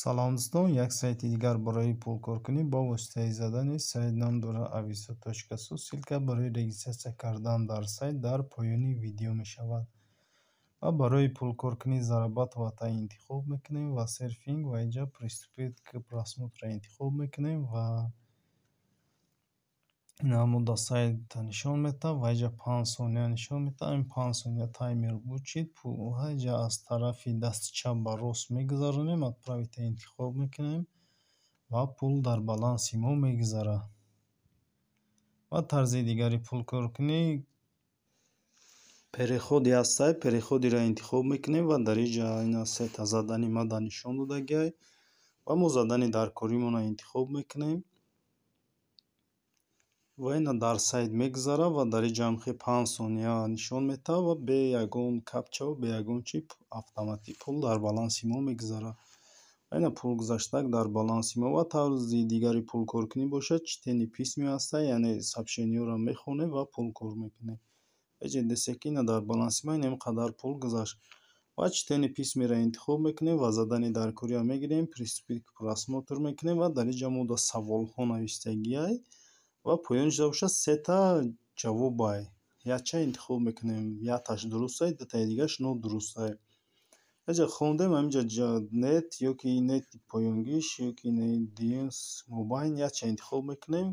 Салом дӯстон, як сайти дигар барои пулкоркунӣ бо воситаи задани сайт ном дорад aviso.su. Ссылка барои регистрация кардан дар сайт дар поёни видео мешавад. Ва барои пулкоркунӣ зарабатывать интихоб мекунем ва серфинг ва инҷа приступить к просмотру интихоб мекунем ва ина дар сайт нишон медиҳад ва инҷа 5 сония нишон медиҳад. Ин 5 сония таймер бучид. Инҷа аз тарафи дасти чап ба рост мегузаронем, отправить интихоб мекунем ва пул дар баланси мо мегузарад. Ва тарзи дигари пулкоркунӣ переходи ҳастай. Переходиро интихоб мекунем ва дар инҷа ина сета задани мада нишон додагиай ва мо задани даркоримонро интихоб мекунем ва ина дар сайт мегузарад ва дар инҷа ҳам 5 сония нишон медиҳад ва бе ягон капчаву бе ягон чи автоматик пул дар баланси мо мегузарад. Ва ина пул гузаштак дар баланси мо. Ва тарзи дигари пулкоркунӣ бошад, чтение письма ҳастай, яъне сообщениҳоро мехонем ва пул кор мекунем. Инҷа дидесте, ки ина дар баланси ма ин қадар пул гузашт. Ва чтение письмаро интихоб мекунем ва задани даркориро мегирем, приступить к просмотру мекунем ва дар инҷа мо дар саволҳо навистагиай ва поёни шуда бошад, сета ҷавобай. Якча интихоб мекунем, якташ дурустай, дутаи дигараш нодурустай. Инҷа хондем, ҳаминҷа нет ё ки нет поёнгиш, ё ки дуюм мобайн, якча интихоб мекунем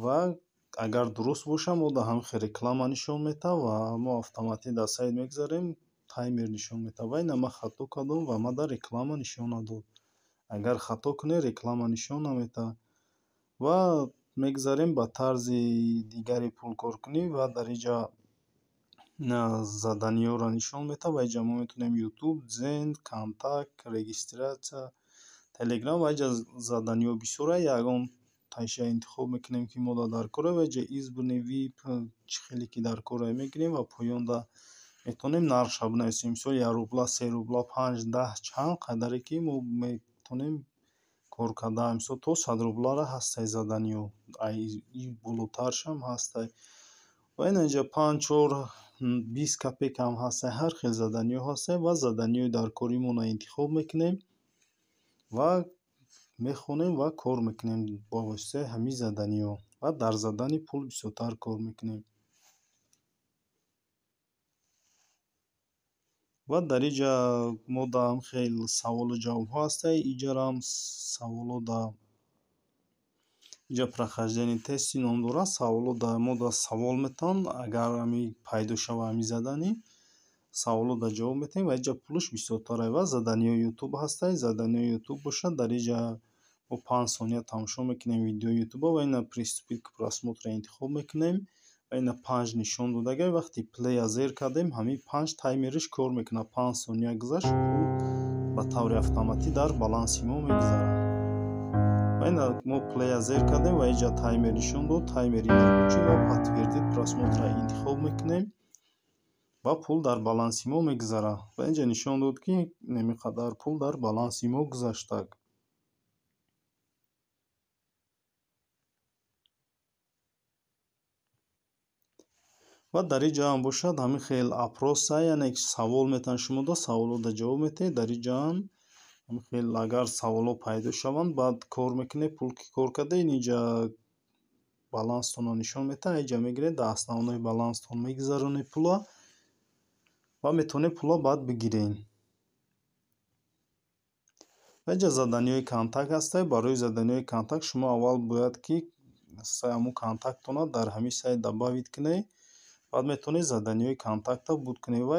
ва агар дуруст бошад, мо дар ҳамин хел реклама нишон медиҳад ва мо автоматик дар сайт мегузарем, таймер нишон медиҳад. Ва ина ман хато кардам ва ман дар реклама нишон надод. Агар хато кунед, реклама нишон намедиҳад. Ва мегузарем ба тарзи дигари пулкоркунӣ ва дар инҷа заданиҳоро нишон медиҳад ва инҷа мо метавонем Ютуб, Дзен, Контакт, регистрация, Телеграм ва инҷа заданиҳо бисёра. Ягон тайша интихоб мекунем, ки мо дар кора, ва инҷа избранный, вип, чӣ хеле ки дар кора мегирем ва поёнда метавонем нархша бинависем, мисол 1 рубла, 3 рубла, 5, 10, чанд қадаре ки мо метавонем кор карда. Мисол, то 100 рублара ҳастай заданиҳо, болотаршам ҳастай. Ва ина инҷа 5, 4, 20 копейкаам ҳастай, ҳар хел заданиҳо ҳастай ва заданиҳои даркоримонро интихоб мекунем ва мехонем ва кор мекунем бо воситаи ҳамин заданиҳо ва дар задани пул бисёртар кор мекунем. Ва дар инҷа мо дар хел саволу ҷавобҳо ҳастай. Иҷарам саволо да инҷа прохождение тести ном дорад. Саволо да мо да савол метавон, агар ҳами пайдо шава ҳами задани саволо да ҷавоб метаҳем ва инҷа пулаш бисёртар. Ва заданиҳои Ютуб ҳастай. Заданиҳои Ютуб бошад, дар инҷа мо 5 сония тамошо мекунем видеои Ютуба ва ина приступить к просмотру интихоб мекунем ва ина панҷ нишон додагай. Вақте плея зер кардем, ҳамин панҷ таймериш кор мекунад. 5 сония гузашт, пул ба таври автоматӣ дар баланси мо мегузарад. Ва ина мо плея зер кардем ва инҷа таймер нишон дод, таймери ва подтвердить просмотрро интихоб мекунем ва пул дар баланси мо мегузарад. Ва инҷа нишон дод, ки ин қадар пул дар баланси мо гузаштаг. Ва дар ин ҷоам бошад, ҳамин хел опроса, яъне савол метавонед, шумо да саволҳо ҷавоб метаҳед. Дар ин ҷоам ҳамин хел агар саволҳо пайдо шаванд, баъд кор мекунед. Пул ки кор карда, инҷа баланстонро нишон медиҳад. Инҷа мегиред, дар основной баланстон мегузаронед пула ва метавонед пула баъд бигиред. Ва инҷа заданиҳои контакт ҳастай. Барои заданиҳои контакт шумо аввал бояд ки ҳамун контактонро дар ҳамин сайт добавить кунед, баъд метавонед заданиҳои контактро буд кунед. Ва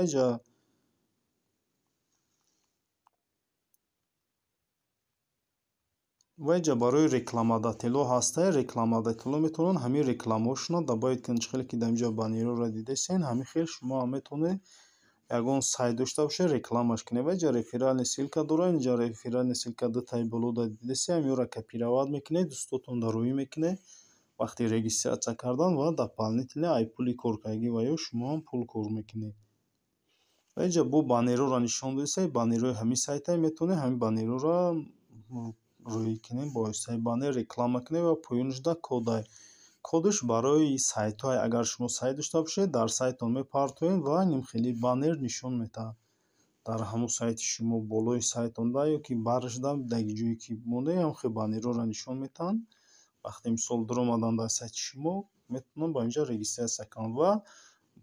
инҷа барои рекламодателҳо ҳастай. Рекламодателҳо метавонанд ҳамин рекламаҳошонро добавить кунанд. Чӣ хеле ки дар инҷа баннерҳоро дидесен, ҳамин хел шумо ҳам метавонед ягон сайт дошта бошед, рекламаш кунед. Ва инҷа реферальный ссылка дорад. Инҷа реферальный ссылка дутаи болода дидесен, ҳаминҳоро копировать мекунед, дӯстотонро рӯӣ мекунед вақти регистрация кардан ва дополнительно ай пули коркардагӣ ва ё шумо ҳам пул кор мекунед. Ва инҷа бо баннерҳоро нишон додесен, баннерҳои ҳамин сайта, метавонед ҳамин баннерҳоро рӯӣ кунед, бо воситаи баннер реклама кунед. Ва поёнашда кодай, кодаш барои сайтҳое. Агар шумо сайт дошта бошед, дар сайттон мепартоед ва нимхели баннер нишон медиҳад. Дар ҳамун сайти шумо, болои сайтонда ё ки баршда, дар ҷое ки монед, ҳамхел баннерҳоро нишон медиҳанд. Вақте, мисол, дуромадан дар сайти шумо, метавонанд ба инҷа регистрация кунанд ва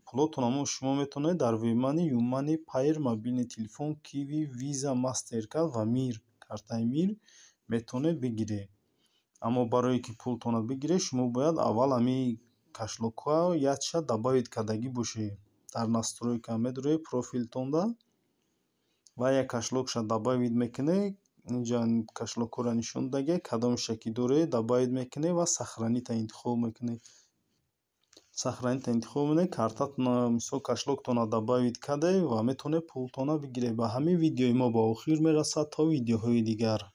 пулотонро шумо метавонед дар WebMoney, YooMoney, Payeer, мобильный телефон, Qiwi, Visa, Mastercard ва Мир, картаи Мир метавонед бигиред. Аммо барое ки пултонро бигиред, шумо бояд аввал ҳамин кошелёкҳо якча добавить кардагӣ бошед. Дар настройка медуроед профилтонда ва як кошелёкша добавить мекунед. Инҷа кошелёкҳоро нишон додагиа, кадомеша ки доред, добавить мекунед ва сохранить-а интихоб мекунед. Сохранить-а интихоб мекунед, картатонро, мисол, кошелёктонро добавить кардед ва метавонед пултонро бигиред. Ба ҳамин видеои мо ба охир мерасад. То видеоҳои дигар.